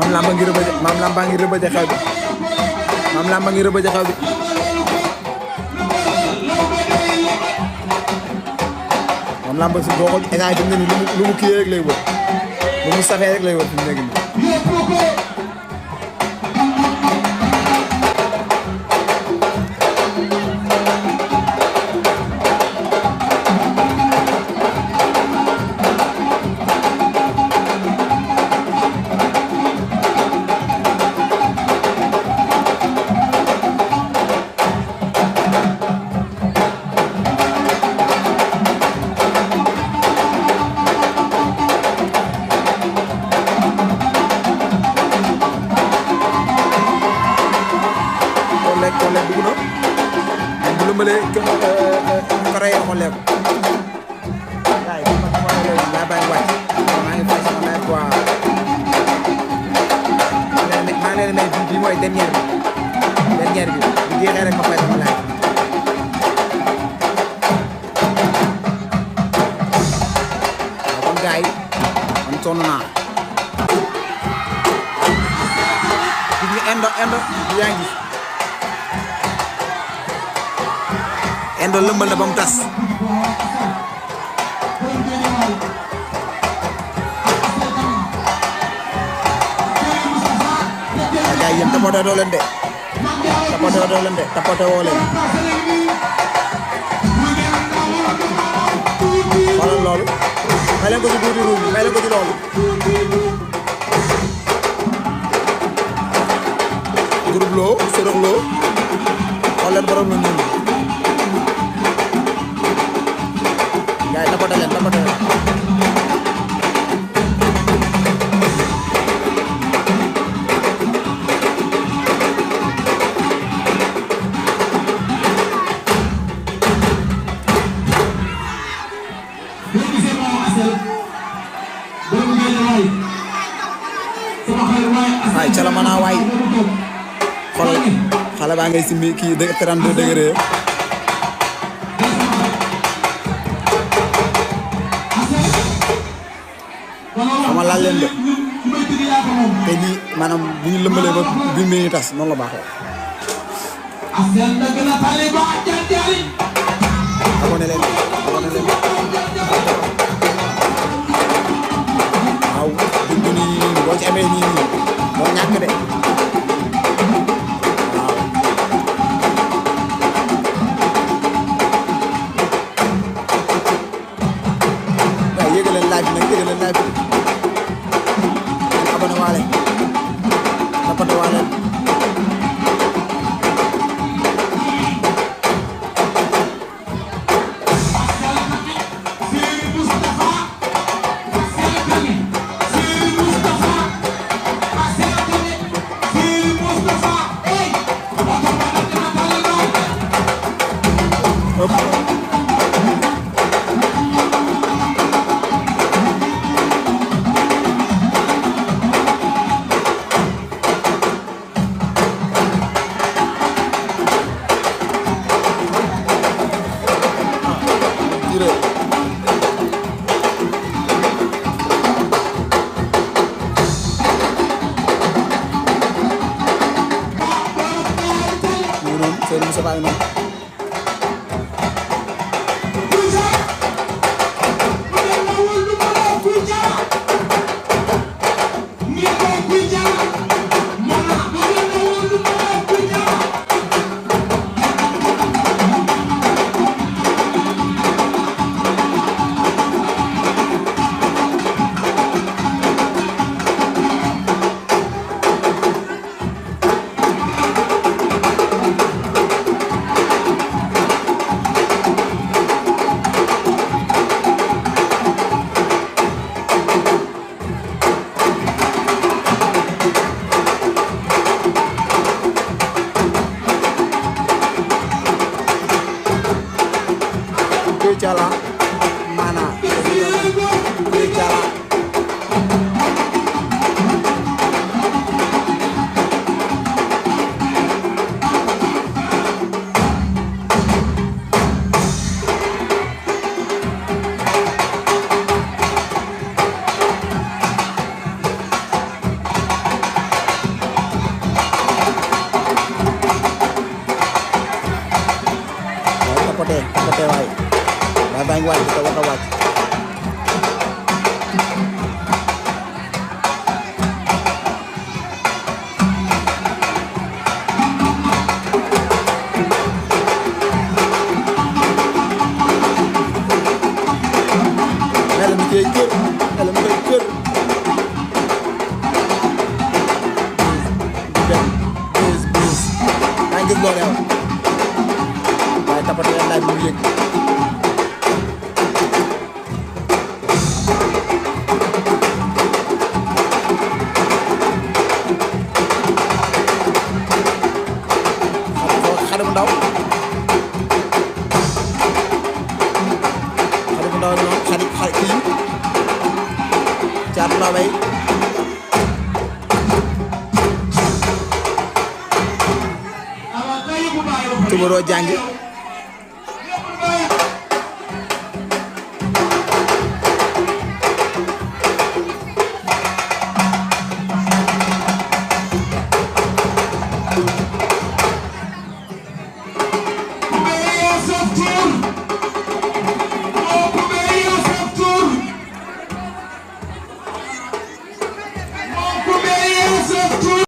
Mame Lamba ngi rëbëje Mame Lamba ngi rëbëje xew bi Mame Lamba ngi rëbëje xew bi Mame Lamba si boo ko état fi mu ne nii lu mu kii rek lay wër lu mu safee rek lay wër fi mu nekk nii. Collé dugg na bu lëmbalee Corée xollee ko gars yi laa bàyyi wàcc maa ngi fay sama live quoi maa ngi leen may bii mooy dernière bi bu jeexee rek ma fay sama live waaw kon gars yi man sonn naa gis nga indo yaa ngi Endo lëmbal na ba mu tas gars yi yéen tapote doo leen de tapote woo leen xoolal loolu may leen ko ci duuti ruuj may leen ko ci loolu groupe loo sërëx loo xool leen borom la ñun gars yi tapote leen waay cala mana waay xool xale baa ngay simbi kii 32 degré xama laal leen de te lii maanaam bu ñu lëmbalee ba bi mu tas noonu la baaxee abonné leen waaw du nii boo ci amee nii doo ñàkk de waaw waaye yëgal leen live bi nag yëgal leen live bi abonné waale abonné waale wàcc te war a wàcc. Mel ni koy kër mel ni koy kër. bis maa ngi gis loolu yow waaye tapate yan laaj mu ngi yëg. xale bu ndaw noonu xale kii Caatu Lawbe Tumaroo Jangi